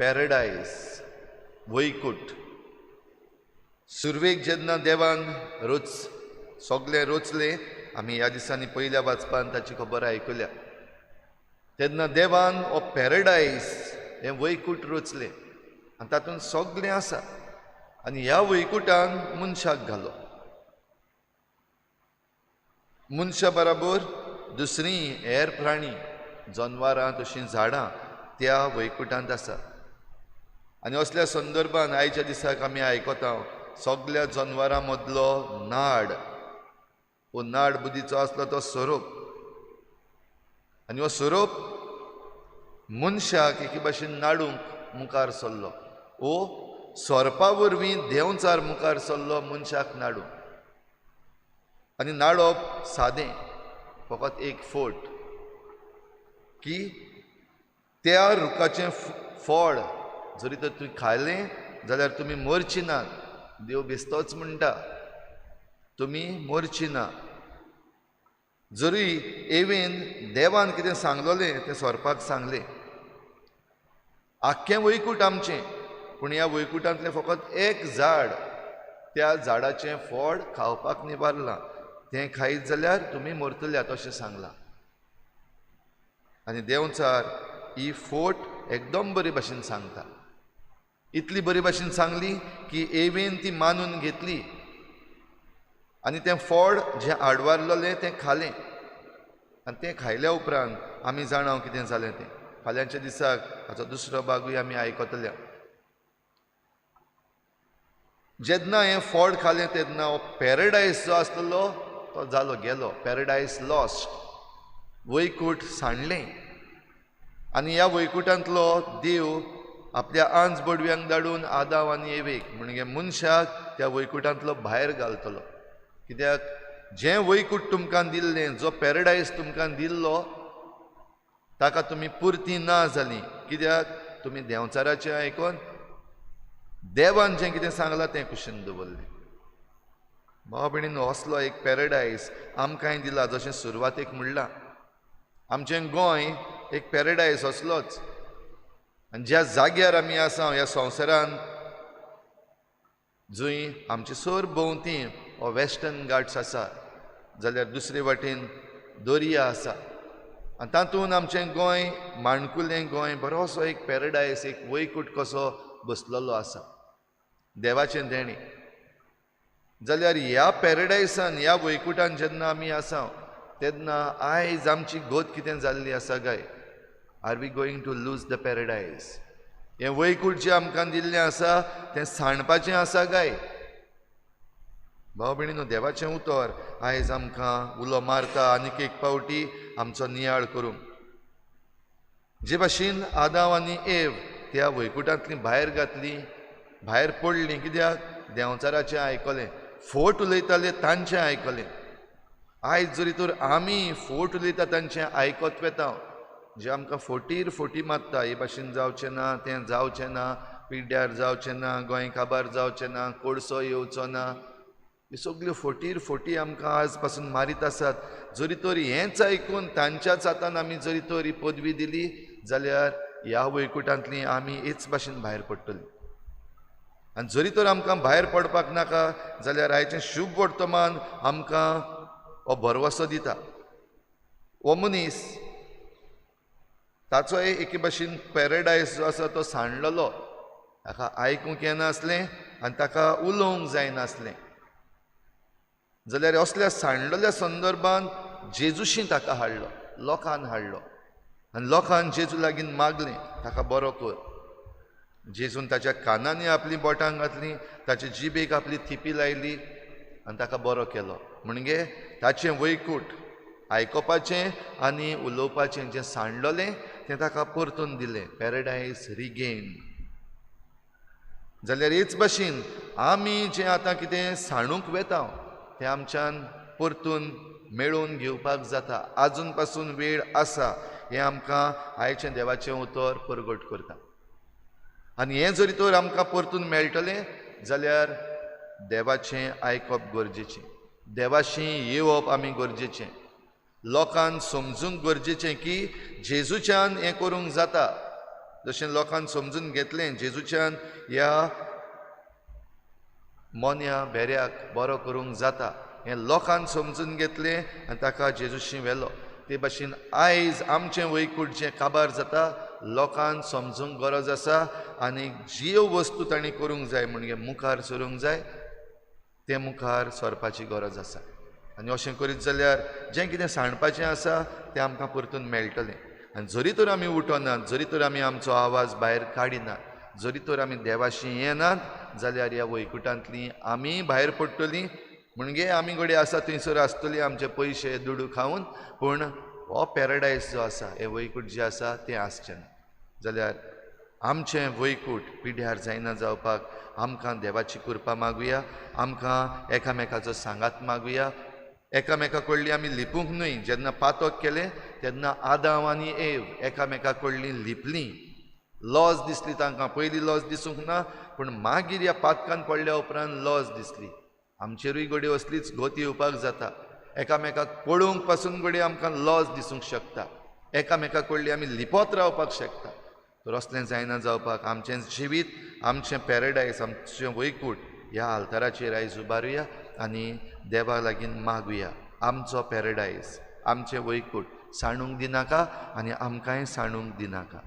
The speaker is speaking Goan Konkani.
पॅरडायस वैकुट। सुरवेक जेन्ना देवान रोच सगळें रोचलें, आमी ह्या दिसांनी पयल्या वाचपान ताची खबर आयकल्या, तेन्ना देवान हो पॅरडायस हें वैकुट रोचलें आनी तातूंत सगळें आसा आनी ह्या वैकुटान मनशाक घालो। मनशा बराबर दुसरी हेर प्राणी, जनवरां तशीं झाडां त्या वैकुटांत आसा। आनी असल्या संदर्भान आयच्या दिसाक आमी आयकता सगळ्या जनवरां मदलो नाड, हो नाड बुद्धीचो आसलो तो सोरोप, आनी हो सोरोप मनशाक एके भाशेन नाडूंक मुखार सरलो, ओ सोरपा वरवीं देंवचार मुखार सरलो मनशाक नाडूंक। आनी नाडप सादें, फकत एक फोट की त्या रुखाचें फळ जरी तर तुवें खायलें जाल्यार तुमी मरची नात। देव बेस्तोच म्हणटा तुमी मरची ना। जरी एवेन देवान कितें सांगलोलें तें सोरपाक सांगलें, आख्खें वैकूट आमचें, पूण ह्या वैकुटांतलें फकत एक झाड, त्या झाडाचें फळ खावपाक निवारलां, तें खायत जाल्यार तुमी मरतल्यात अशें सांगलां। आनी देंवचार ही फोट एकदम बरी भाशेन सांगता, इतली बरी भाशेन सांगली की एवेन ती मानून घेतली आनी तें फळ जें आडवारलें तें खालें। आनी तें खायल्या उपरांत आमी जाणा कितें जालें तें। फाल्यांच्या दिसाक हाचो दुसरो भागूय आमी आयकतल्या। जेन्ना हें फळ खालें तेन्ना हो पॅरडायस जो आसलेलो तो जालो गेलो, पॅरडायस लॉस्ट, वैकूट सांडलें। आनी ह्या वैकुटांतलो देव आपल्या आंज बडव्यांक धाडून आदाव आनी एवेक म्हणजे मनशाक त्या वैकुटांतलो भायर घालतलो। कित्याक जें वैकूट तुमकां दिल्लें, जो पॅरडायस तुमकां दिल्लो, ताका तुमी पुरती ना जाली। कित्याक तुमी देंवचाराचें आयकून देवान जें कितें सांगलां तें कुशीन दवरलें। भाव भयणीन, असलो एक पॅरडायस आमकांय दिला, जशें सुरवातेक म्हणलां आमचें गोंय एक पॅरडायस असलोच। आनी ज्या जाग्यार आमी आसा ह्या संवसारांत, जंय आमचे सर भोंवती हो वेस्टर्न घाट्स आसा, जाल्यार दुसरे वाटेन दर्या आसा, आनी तातूंत आमचें गोंय, माणकुलें गोंय, बरोसो एक पॅरडायस, एक वैकूट कसो बसलेलो आसा, देवाचें देणें। जाल्यार ह्या पॅरडायसान, ह्या वैकुटान जेन्ना आमी आसा तेन्ना आयज आमची गत कितें जाल्ली आसा काय? Are we going to lose the paradise? हें वैकूट जें आमकां दिल्लें आसा तें सांडपाचें आसा काय? भाव भयणीनो, देवाचें उतर आयज आमकां उलो मारता आनीक एक फावटी आमचो नियाळ करूंक। जे भाशेन आदाव आनी एव त्या वैकुटांतली भायर घातली, भायर पडलीं, कित्याक देंवचाराचें आयकलें, फोट उलयताले तांचें आयकलें। आयज जरी तर आमी फोट उलयता तांचें आयकत वेता, जे आमकां फोटीर फोटी मारता, हे भाशेन जावचें ना, तें जावचें ना, पिड्ड्यार जावचें ना, गोंय काबार जावचें ना, कोळसो येवचो ना, ह्यो सगल्यो फोटीर फोटी आमकां आज पासून मारीत आसात। जरी तर हेंच आयकून तांच्याच हातान आमी जरी तर ही पदवी दिली जाल्यार ह्या वैकुटांतली आमी हेच भाशेन भायर पडटली। आनी जरी तर आमकां भायर पडपाक नाका जाल्यार आयचें शुभ वर्तमान आमकां हो भरवसो दिता। हो मनीस ताचो एके भाशेन पॅरडायस जो आसा तो सांडलेलो, ताका आयकूंक येनासलें आनी ताका उलोवंक जायनासलें। जाल्यार असल्या सांडलेल्या संदर्भान जेजूशी ताका हाडलो, लोकान हाडलो आनी लोकान जेजू लागीं मागलें ताका बरो कर। जेजून ताच्या कानांनी आपलीं बोटां घातलीं, ताचे जिबेक आपली थिपी लायली आनी ताका बरो केलो। म्हणजे ताचें वैकूट आयकोपाचें आनी उलोवपाचें जें सांडलेलें तें ताका परतून दिलें, पॅरडायस रिगेन। जाल्यार हेच भाशेन आमी जें आतां कितें सांडूंक वेता तें आमच्यान परतून मेळोवन घेवपाक जाता, आजून पासून वेळ आसा, हें आमकां आयचें देवाचें उतर परगट करता। आनी हें जरी तर आमकां परतून मेळटलें जाल्यार देवाचें आयकप गरजेचें, देवाशी येवप आमी गरजेचें, लोकांक समजूंक गरजेचें की जेजूच्यान हें करूंक जाता। जशें लोकान समजून घेतलें जेजूच्यान ह्या मोन्या बेऱ्याक बरो करूंक जाता हें लोकान समजून घेतलें आनी ताका जेजूशी व्हेलो. ते भाशेन आयज आमचें वैकूट जें काबार जाता लोकान समजूंक गरज आसा आनी ज्यो वस्तू तांणी करूंक जाय म्हणजे मुखार सरूंक जाय तें मुखार सरपाची गरज आसा. आनी अशें करीत जाल्यार जें कितें सांडपाचें आसा तें आमकां परतून मेळटलें. आनी जरी तर आमी उठनात, जरी तर आमी आमचो आवाज भायर काडिनात, जरी तर आमी देवाशी येनात जाल्यार ह्या वैकुटांतली आमी भायर पडटलीं. म्हणजे आमी घडये आसा थंयसर आसतली आमचे पयशे दुडू खावन, पूण हो पॅराडायज जो आसा, हें वैकूट जें आसा तें आसचें ना. जाल्यार आमचें वैकूट पिड्यार जायना जावपाक आमकां देवाची कृपा मागुया, आमकां एकामेकाचो सांगात मागुया. एकामेका कडली आमी लिपूंक न्हय. जेन्ना पातक केलें तेन्ना आदांव आनी एव एकामेका कडली लिपलीं. लॉज दिसली तांकां, पयलीं लॉज दिसूंक ना, पूण मागीर ह्या पातकान पडल्या उपरांत लॉज दिसली. आमचेरूय घडये असलीच गती येवपाक जाता. एकामेकाक पळोवंक पासून घडये आमकां लॉज दिसूंक शकता, एकामेका कडली आमी लिपत रावपाक शकता. तर असलें जायना जावपाक आमचें जिवीत, आमचें पॅराडायज, आमचें वैकूट ह्या आल्ताराचेर आयज उबारुया आनी देवा लागीं मागुया. आमचो पॅराडायज, आमचें वैकूट सांडूंक दिनाका आनी आमकांय सांडूंक दिनाका.